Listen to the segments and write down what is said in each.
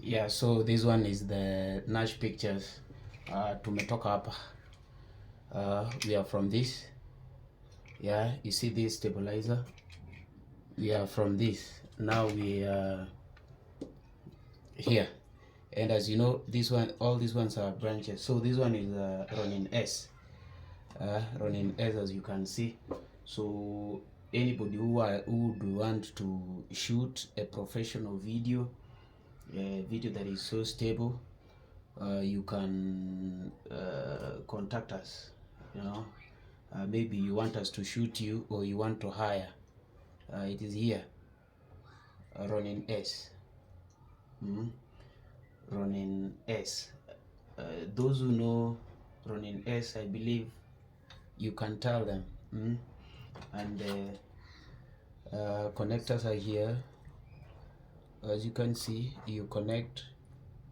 Yeah, so this one is the Nash Pictures. Tumetoka hapa. We are from this. Yeah, you see this stabilizer? We are from this. Now we are here. And as you know, this one, all these ones are branches. So this one is Ronin S. Ronin S, as you can see. So anybody who would want to shoot a professional video, a video that is so stable, you can contact us. You know, maybe you want us to shoot you or you want to hire. It is here, Ronin S. Ronin S. Those who know Ronin S, I believe you can tell them. And connectors are here. As you can see, you connect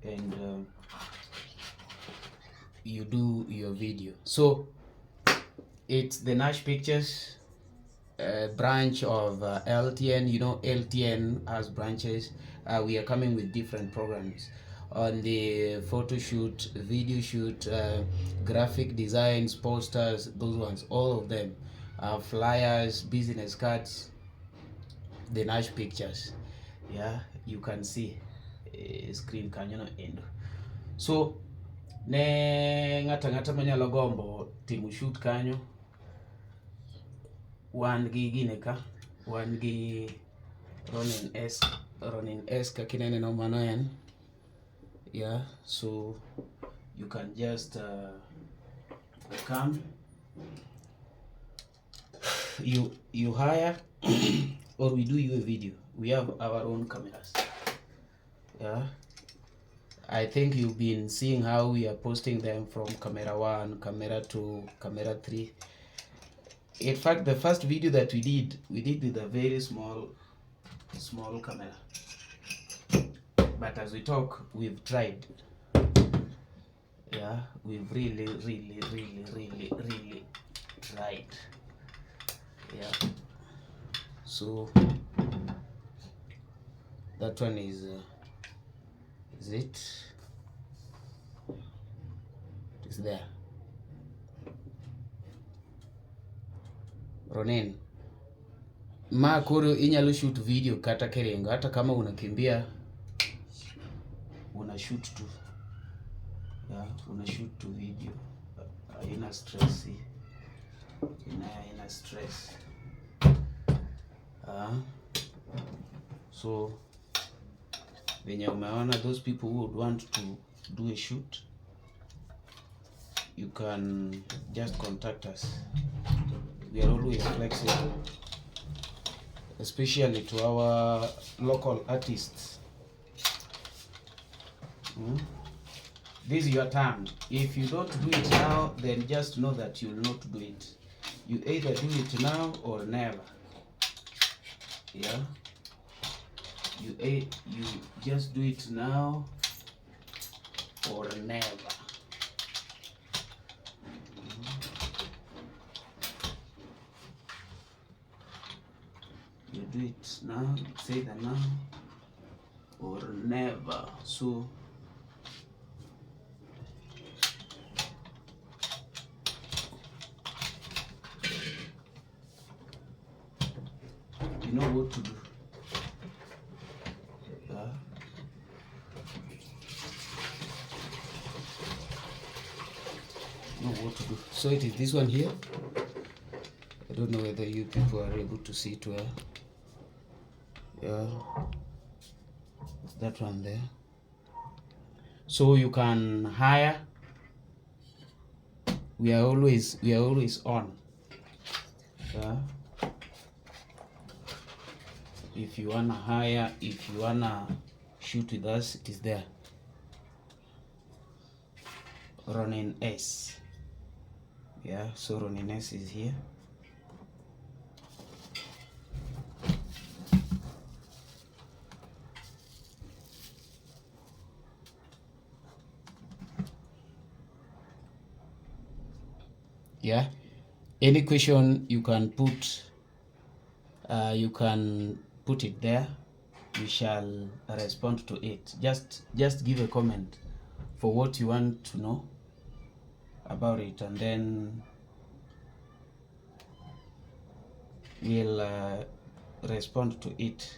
and you do your video. So it's the Nash Pictures branch of LTN. You know, LTN has branches. We are coming with different programs on the photo shoot, video shoot, graphic designs, posters, those ones, all of them, flyers, business cards, the Nash Pictures. Yeah, you can see screen kanyo no endo. So ne ng'ato ang'ata manyalo gombo timo shoot kanyo, wan gi gine ka, wan gi Ronin S, Ronin S kaka inene no mano en. Yeah, so you can just come, you hire or we do you a video. We have our own cameras. Yeah, I think you've been seeing how we are posting them from camera 1, camera 2, camera 3. In fact, the first video that we did with a very small camera. But as we talk, we've tried. Yeah, we've really, really, really, really, really tried. Yeah. So that one is it? It is there. Ronin. Ma koro inyalo shoot video kata kiringo, hata kama unakimbia una shoot tu. Yeah, una shoot tu video. Haina stress. Haina stress. So venye umeona, those people who would want to do a shoot, you can just contact us. We are always flexible, especially to our local artists. This is your time. If you don't do it now, then just know that you will not do it. You either do it now or never. Yeah. You just do it now or never. You do it now, it's either now or never. So you know what to do. Yeah. Know what to do. So it is this one here. I don't know whether you people are able to see it well. Yeah, it's that one there. So you can hire. We are always on. Yeah. If you want to hire, if you want to shoot with us, it is there. Ronin S. Yeah, so Ronin S is here. Yeah, any question you can put, you can put it there. We shall respond to it. Just give a comment for what you want to know about it, and then we'll respond to it.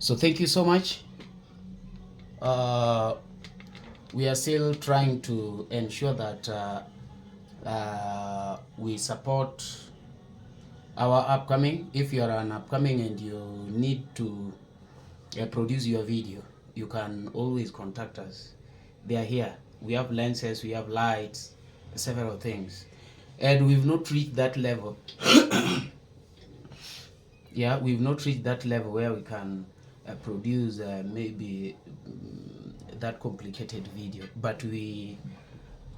So thank you so much. We are still trying to ensure that we support our upcoming. If you are an upcoming and you need to produce your video, you can always contact us. They are here. We have lenses, we have lights, several things, and we've not reached that level. Yeah, we've not reached that level where we can produce maybe that complicated video, but we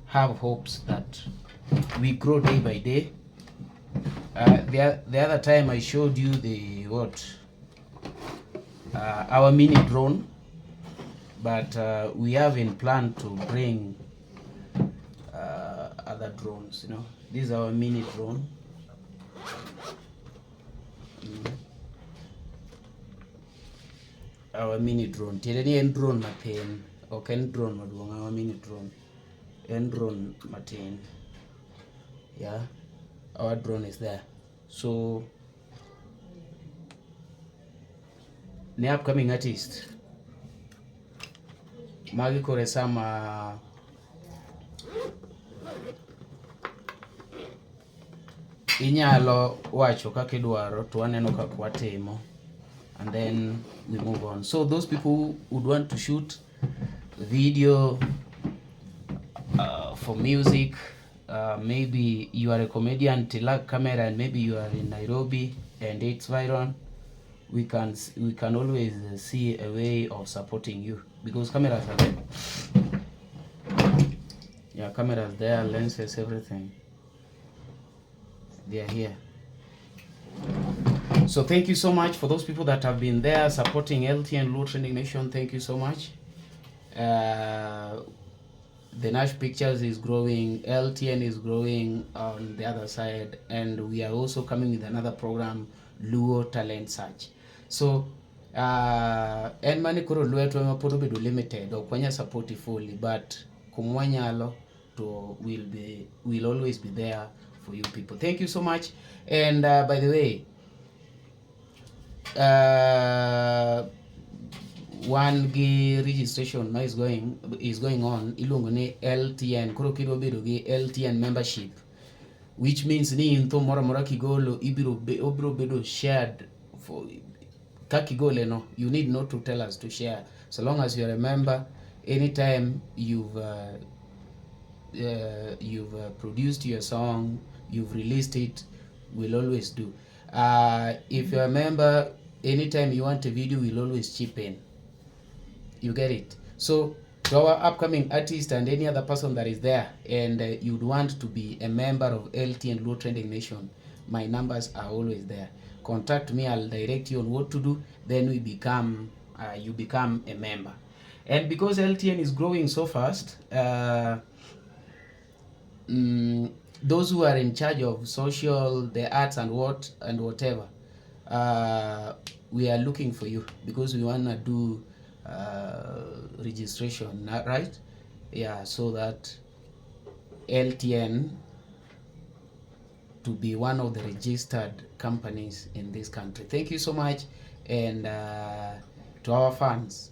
have hopes that we grow day by day. The other time I showed you the what our mini drone, but we have in plan to bring other drones. This is our mini drone. Our mini drone tiende ni en drone matin, ok en drone maduong'. Our mini drone en drone matin. Yeah, our drone is there. So ne upcoming artist magi kore sama inyalo wacho kaka idwaro to waneno kaka watimo, and then we move on. So those people who would want to shoot video for music, maybe you are a comedian, tilak camera, and maybe you are in Nairobi and it's viral, we can always see a way of supporting you because cameras are there. Yeah, cameras there, lenses, everything. They are here. So thank you so much for those people that have been there supporting LTN Luo Trending Nation. Thank you so much. The Nash Pictures is growing, LTN is growing on the other side, and we are also coming with another program, Luo Talent Search. So en mani koro lwetwa ema pod obedo limited, ok wanyal support fully, but kumwanyalo to will always be there for you people. Thank you so much. And by the way, wan gi registration ma is going on, iluongo ni LTN. Koro kidwa bedo gi LTN membership, which means ni in thum moro amora kigolo ibiro be, obiro bedo shared for kaka igole no. You need not to tell us to share. So long as you are a member, anytime you've produced your song, you've released it, we'll always do. If you're a member, anytime you want a video, we'll always chip in. You get it? So to our upcoming artist and any other person that is there and you'd want to be a member of LTN Luo Trending Nation, my numbers are always there. Contact me, I'll direct you on what to do. Then we become you become a member. And because LTN is growing so fast, those who are in charge of social, the arts and what and whatever, we are looking for you because we wanna do registration, right? Yeah, so that LTN to be one of the registered companies in this country. Thank you so much, and to our fans,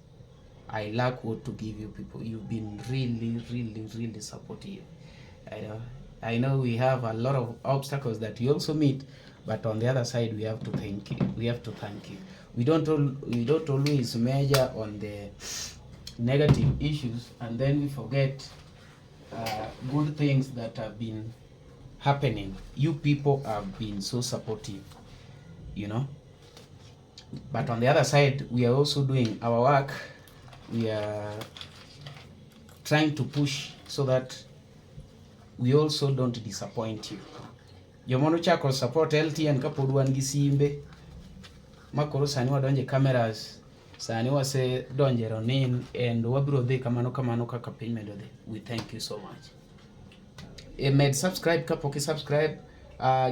I lack what to give you people. You've been really, really, really supportive. I know. I know we have a lot of obstacles that we also meet, but on the other side we have to thank you. We have to thank you. We don't always measure on the negative issues and then we forget good things that have been happening. You people have been so supportive. But on the other side, we are also doing our work. We are trying to push so that we also don't disappoint you. Joma nochako support LTN kapod wan gi simbe ma koro sani wadonje cameras, sani wasedonje ronin and wabiro dhi kamano kamano kaka piny medo dhi. We thank you so much. E med subscribe kapok i subscribe.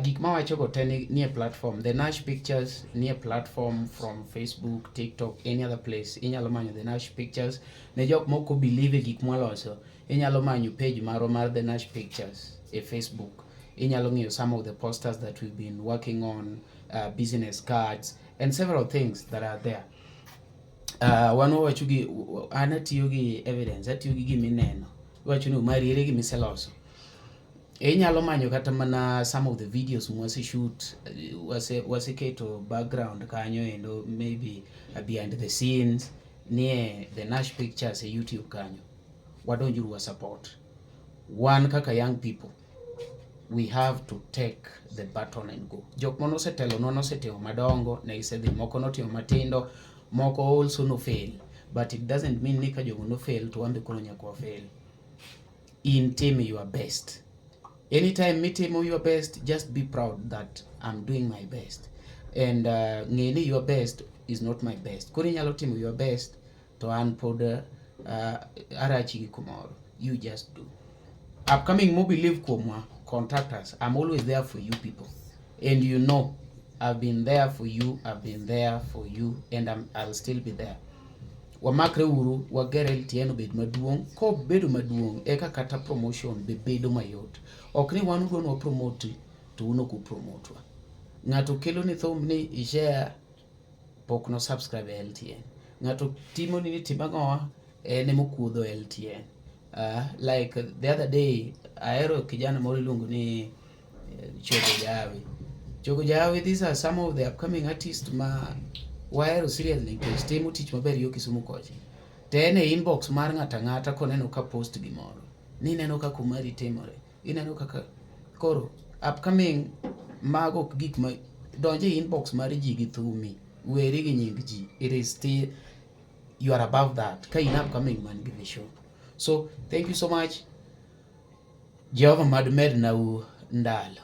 Gik mawacho go te nie platform The Nash Pictures, nie platform from Facebook, TikTok, any other place inyalo manyo The Nash Pictures. Ne jok moko believe e gik mwaloso, inyalo manyo page marwa mar The Nash Pictures e Facebook. Inyalo ng'iyo some of the posters that we've been working on, business cards and several things that are there. Wan wawacho gi an atiyo gi evidence, atiyo gi gimineno. Iwacho ni Omari, ere gimiseloso? Inyalo manyo kata mana some of the videos mwase shoot, waseketo background kanyo endo, maybe behind the scenes nie The Nash Pictures e YouTube kanyo. Wadonjuru wa support wan kaka young people. We have to take the baton and go. Jok mane osetelonwa nosetimo madongo, ne gisedhi, moko notimo matindo, moko also no fail, but it doesn't mean ni ka jogo no fail to wan be koro nyaka wa fail. In tim your best. Anytime mitimo your best, just be proud that I'm doing my best and ng'e ni your best is not my best. Koro inyalo timo your best to an pod arachi gi kumoro. You just do. Upcoming mo believe kuomwa, contact us. I'm always there for you people and you know I've been there for you. I've been there for you and I'll still be there. Wamakre uru, wager LTN obed maduong'. Kobedo maduong' eka kata promotion be bedo mayot. Ok ni wan udwa ni wapromote to un ok upromotwa. Ng'ato kelo ni thum ni ishare, pok no subscribe e LTN. Ng'ato timo ni tim ang'owa, en emokuodho LTN. Like the other day, ahero kijana moro iluongo ni Chogo Jawi. Chogo Jawi, these are some of the upcoming artists ma wahero seriously nikech timo tich maber yo Kisumu kocha. To en e inbox mar ng'ato ang'ata koneno ka post gimoro. Ni ineno kaka Omari timore. Ineno kaka koro upcoming mago ok gik ma donj e inbox mar ji gi thumi. Weri gi nying ji. It is still you are above that. Ka in upcoming man gi vision. So thank you so much. Jehova mad mednau ndalo.